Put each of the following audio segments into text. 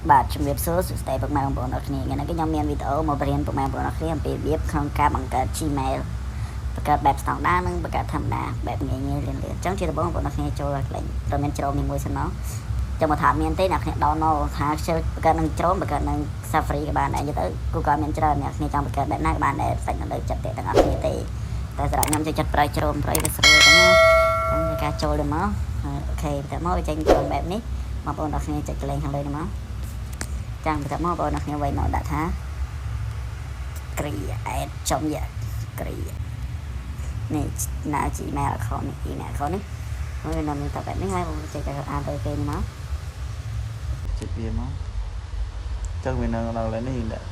បាទជំរាបសួរសួស្តីពុកម៉ែបងប្អូនអរគ្នាថ្ងៃនេះខ្ញុំមានវីដេអូមកបរៀនពុកម៉ែបងប្អូនអរគ្នាអំពីរបៀបក្នុងការបង្កើត Gmail បង្កើតបែបស្តង់ដារនិងបង្កើតធម្មតាបែបងាយងាយលឿនលឿនអញ្ចឹងជាដំបូងបងប្អូនអរគ្នាចូលកន្លែងត្រូវមាន Chrome នេះមួយសិនមកចឹងមកថាអត់មានទេអ្នកគ្នា download ថាខ្ជិលបង្កើតនឹង Chrome បង្កើតនឹង Safari ក៏បានដែរនិយាយទៅ Google មានច្រើនអ្នកគ្នាចង់បង្កើតបែបណាក៏បានដែរសាច់នៅលើចិត្តទេទាំងអស់គ្នាទេតែសម្រាប់ខ្ញុំចូលចិត្តប្រើ Chrome ប្រើវាស្រួលចឹងណាចឹងការចូលទៅមក OK តែមកវាចេញ Chrome បែបនេះបងប្អូនអរគ្នាចុចកន្លែងខាងលើនេះមកចាំបន្ទាប់មកបងប្អូនអរគ្នាវាយមកដាក់ថា create ចំយ៉ា create នេះណា Gmail account នេះ email account នេះហើយនៅមានតែបែបនេះហើយបងចុចទៅអានទៅគេនេះមក ចុចវាមកចឹងវានៅដល់នេះដាក់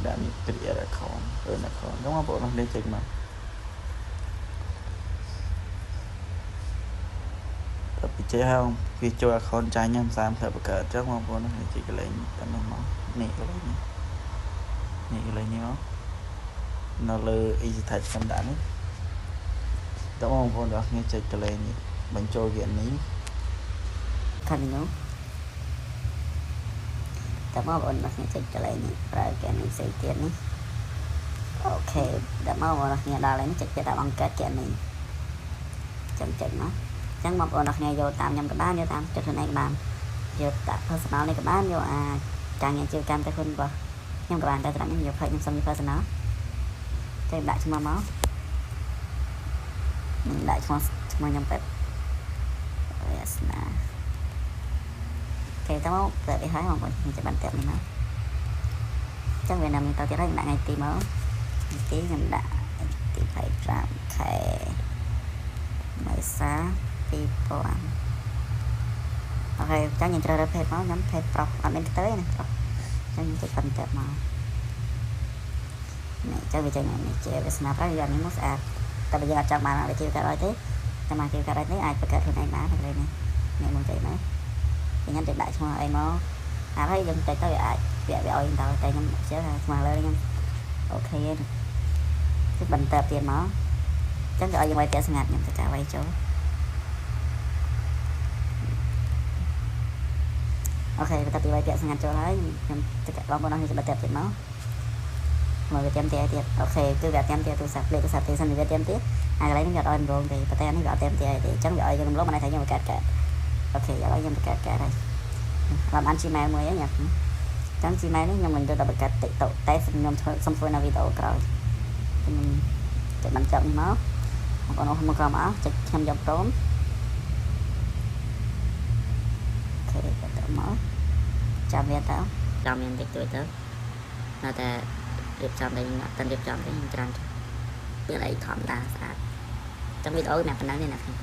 ដាក់នេះ create account អឺ account ចឹងបងប្អូននេះចុចមកតែពីចេះហើយវាចូល account ចាញ់ខ្ញុំ30ត្រូវបង្កើតចឹងបងប្អូននេះចុចកន្លែងតែនេះមកនេះកន្លែងនេះនេះកន្លែងនេះមកនៅលើ Easy Touch ខ្ញុំដាក់នេះតើបងប្អូនទាំងអស់គ្នាចុចកន្លែងនេះបញ្ចូលគណនី continue តើមកបងប្អូនអរគ្នាចុចកន្លែងនេះប្រើគណនីផ្សេងទៀតនេះ OK តើមកបងប្អូនអរគ្នាដល់ហើយនេះចុចពាក្យថាបង្កើតគណនីចឹងចុចមកចឹងបងប្អូនអរគ្នាយកតាមខ្ញុំក៏បានយកតាមចិត្តខ្លួនឯងក៏បានយកដាក់ personal នេះក៏បានយកអាការងារអាជីវកម្មទៅខ្លួនរបស់ខ្ញុំក៏បានតែសម្រាប់ខ្ញុំយក page ខ្ញុំសុំយក personal ចេញដាក់ឈ្មោះមកខ្ញុំដាក់ឈ្មោះឈ្មោះខ្ញុំបែបវាសនាគេទៅមកតែវាហើយបងប្អូនខ្ញុំจะបានតែនេះមកចឹងវានៅមានតទៀតហើយដាក់ថ្ងៃទីមកថ្ងៃទីខ្ញុំដាក់ទី25ខែមេសា2000 OK ចឹងខ្ញុំជ្រើសរើសភេទមកខ្ញុំភេទប្រុសអត់មានទៅទេណាប្រុសចឹងខ្ញុំចុចបន្តមកនេះចឹងវាចេញនេះជាវាសនាប្រុសយកនេះមកស្អាតតែបើយើងអត់ចង់បានវិធីកើតឲ្យទេតែមកគេកើតឲ្យនេះអាចបង្កើតខ្លួនឯងបាននៅនេះនេះមកចេញមកខ្ញុំទៅដាក់ឈ្មោះអីមកហើយយើងទៅទៅវាអាចវាវាឲ្យទៅតែខ្ញុំជឿថាឈ្មោះលើខ្ញុំ OK ទេគឺបន្តទៀតមកចឹងគេឲ្យយើងវាយពាក្យស្ងាត់ខ្ញុំទៅការវាយចូល OK បន្ទាប់ពីវាយពាក្យស្ងាត់ចូលហើយខ្ញុំទៅបងប្អូនអរគ្នាបន្តទៀតមកមកវាទៀមទាទៀត OK គឺវាទៀមទាទូរស័ព្ទលេខទូរស័ព្ទទេសិនវាទៀមទាអាកន្លែងនេះវាអត់ឲ្យរំលងទេប៉ុន្តែអានេះវាអត់ទៀមទាទេអញ្ចឹងវាឲ្យយើងរំលងមិនន័យថាយើងបង្កើតកើត OK ឥឡូវយើងបង្កើតកើតហើយឡើងបាន Gmail មួយហើយញ៉ាំចឹង Gmail នេះខ្ញុំមិនទៅដល់បង្កើត TikTok តែខ្ញុំធ្វើសុំធ្វើនៅវីដេអូក្រោយខ្ញុំចុចបានចាប់នេះមកបងប្អូនអស់មកក្រោមអស់ចុចខ្ញុំយកព្រម OK ទៅមកចាំវាទៅចាំមានតិចតួចទៅនៅតែរៀបចំតែខ្ញុំអត់ទាន់រៀបចំទេខ្ញុំច្រើនមានអីធម្មតាស្អាតចឹងវីដេអូណាប៉ុណ្ណឹងទេណាខ្ញុំ